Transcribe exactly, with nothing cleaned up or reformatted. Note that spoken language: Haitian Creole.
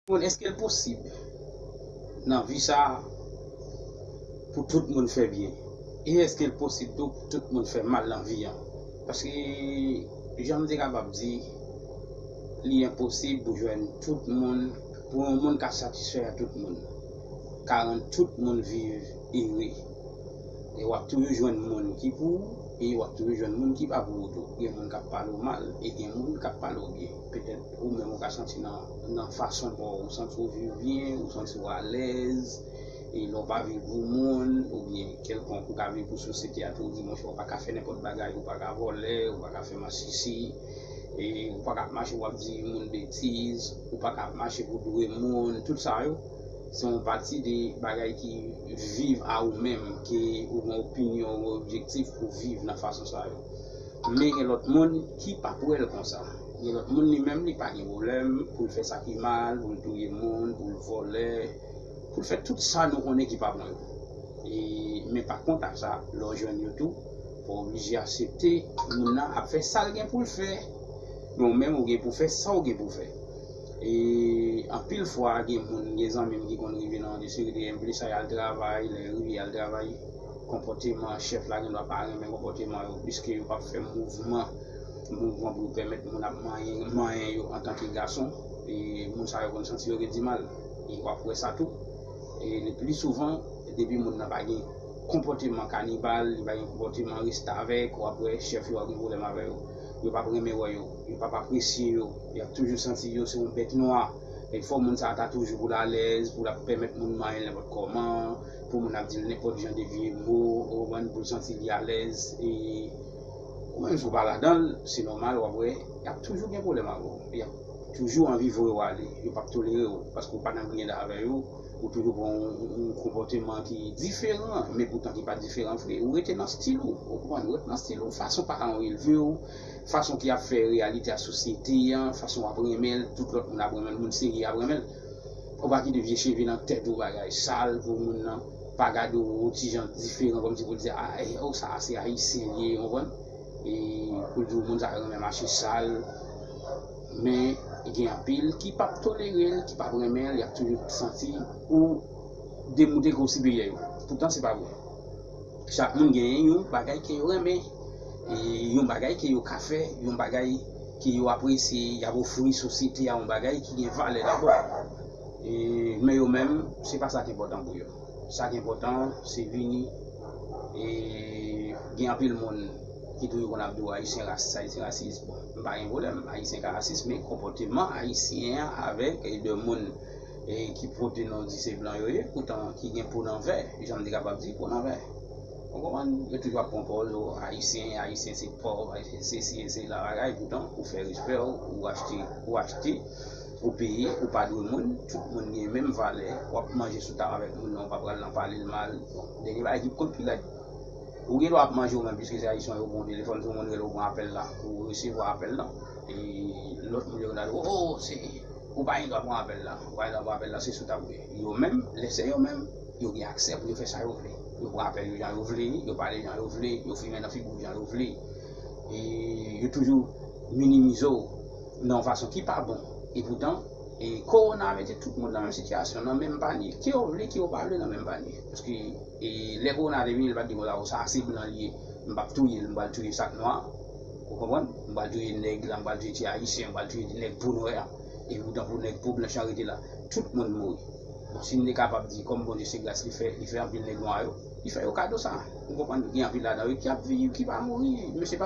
Moun, èske l posib nan vi sa a pou tout moun fè byen? E èske l posib tou pou tout moun fè mal nan vi an? Paske, jan m te kapab di, li enposib pou jwenn tout moun, pou yon moun ka satisfè tout moun, ka rann tout moun viv ere. E w ap toujou jwenn moun ki pou ou, e w ap toujou jwenn moun ki pa pou ou tou. Gen moun k ap pale w mal, e gen moun k ap pale w byen. Petèt ou menm ou ka santi nan, nan fason pa w, ou santi w viv byen, ou santi w alèz, e lè w pa viv pou moun, oubyen kèlkonk ou ka viv pou sosyete a tou, ou di, monchè, ou pa ka fè nenpòt bagay, ou pa ka vòlè, ou pa ka fè masisi, e ou pa ka ap mache w ap di moun betiz, ou pa ka ap mache pou dwe moun, tout sa yo, se yon pati de bagay ki viv a ou menm, ke ou gen opinyon, ou gen objektif pou viv nan fason sa yo. Men gen lòt moun ki p ap wè l konsa. Gen lòt moun li menm li pa gen pwoblèm pou l fè sa ki mal, pou l touye moun, pou l vòlè, pou l fè tout sa nou konnen ki pa bon yo. E, men pa kont ak sa, lè w jwenn yo tou, fò w oblije aksepte moun nan ap fè sa l gen pou l fè. Men ou menm ou gen pou fè sa w gen pou fè. E anpil fwa gen moun, gen zanmi m ki konn rive nan de seri de M P sa y al travay, lè yo rive y al travay, konpòteman chèf la gendwa pa renmen konpòteman yo, piske yo p ap fè mouvman, mouvman pou yo pèmèt moun ap manyen, manyen yo antanke gason. E moun sa yo konn santi yo redi mal. E w ap wè sa tou. E le pli souvan, depi moun nan pa gen konpòteman kanibal, li pa gen konpòteman restavèk, w ap wè chèf yo ap gen pwoblèm avè yo. Yo p ap renmen wè yo, yo p ap apresye yo, y ap toujou santi yo se yon bèt nwa. E fò moun sa a ta toujou pou l alèz, pou l ap pèmèt moun manyen l nenpòt kòman, pou moun ap di l nenpòt jan de vye mo, ou konprann, pou l santi li alèz. E ou menm si w pa ladan l, se nòmal, w ap wè, y ap toujou gen pwoblèm avè w. Y ap toujou anvi voye w ale. Yo p ap tolere w, paske w pa nan griyen avè yo, ou toujou pran yon, yon, yon konpòteman ki diferan, men poutan ki pa diferan vre. Ou rete nan stil ou, ou konprann, ou rete nan stil ou, fason paran w elve w, fason ki ap fè reyalite a sosyete an, fason w ap renmen l, tout lòt moun ap renmen l, moun serye ap renmen l. Ou pa kite vye cheve nan tèt ou, bagay sal pou moun nan pa gade w yon ti jan diferan, kòmsi pou l di, a, e, o, sa a se ayisyen li ye, ou konprann? E pou l di w moun sa yo renmen mache sal, men gen anpil ki p ap tolere l, ki p ap renmen l, y ap toujou santi ou demoute ke w siperyè yo. Poutan se pa vre. Chak moun genyen yon bagay ke yo renmen, e yon bagay ke yo ka fè, yon bagay ke yo apresye, y ap ofri sosyete a yon bagay ki gen valè dabò. E, men yo menm, se pa sa ki enpòtan pou yo. Sa ki enpòtan, se vini. E gen anpil moun ki toujou konn ap di w ayisyen rasis, ayisyen rasis. Bon, m pa gen pwoblèm, ayisyen ka rasis, men konpòteman ayisyen an avèk de moun e ki pote non di se blan yo ye, poutan ki gen po nan vè, jan m te kapab di, po nan vè. Ou konprann? Yo toujou ap pran pòz, o, ayisyen, ayisyen se pòv, ayisyen se sesi, se la bagay, poutan ou fè respè w, ou achte, ou achte, ou peye, ou pa dwe moun, tout moun gen menm valè, w ap manje sou tab avèk moun nan, ou pa pral nan pale l mal. Bon, dènye bagay ki konn pi rèd, ou gen dwa ap manje ou menm, piske se ayisyen yo pran telefòn, se yon moun rele ou pran apèl la, ou resevwa apèl la, e lòt moun yo rele ou, o, se ou pa gen dwa pran apèl la. Ou pa gen dwa pran apèl la, se sou tab ou ye. Yo menm, lè se yo menm, yo gen aksè pou yo fè sa yo vle. Yo pran apèl yo jan yo vle, yo pale jan yo vle, yo fimen nan figi w jan yo vle. E yo toujou minimize w nan yon fason ki pa bon. E poutan, e kowona mete tout moun nan menm sitiyasyon, nan menm panye. Ke yo vle, ke yo pa vle, nan menm panye. Paske, e lè kowona te vini, li pa t di konsa, o, sa a se blan li ye. M p ap touye l, m pral touye sa k nwa. Ou konprann? M pral touye nèg la, m pral touye ti ayisyen, m pral touye nèg po nwè a. E poutan pou nèg po blanch lan rete la, tout moun mouri. Bon, si n te kapab di, kòm Bondye se gras li fè, li fè anpil nèg nwa yo, li fè yo kado sa. Ou konprann? Gen anpil ladan yo ki ap viv, ki pa mouri. Mesye pa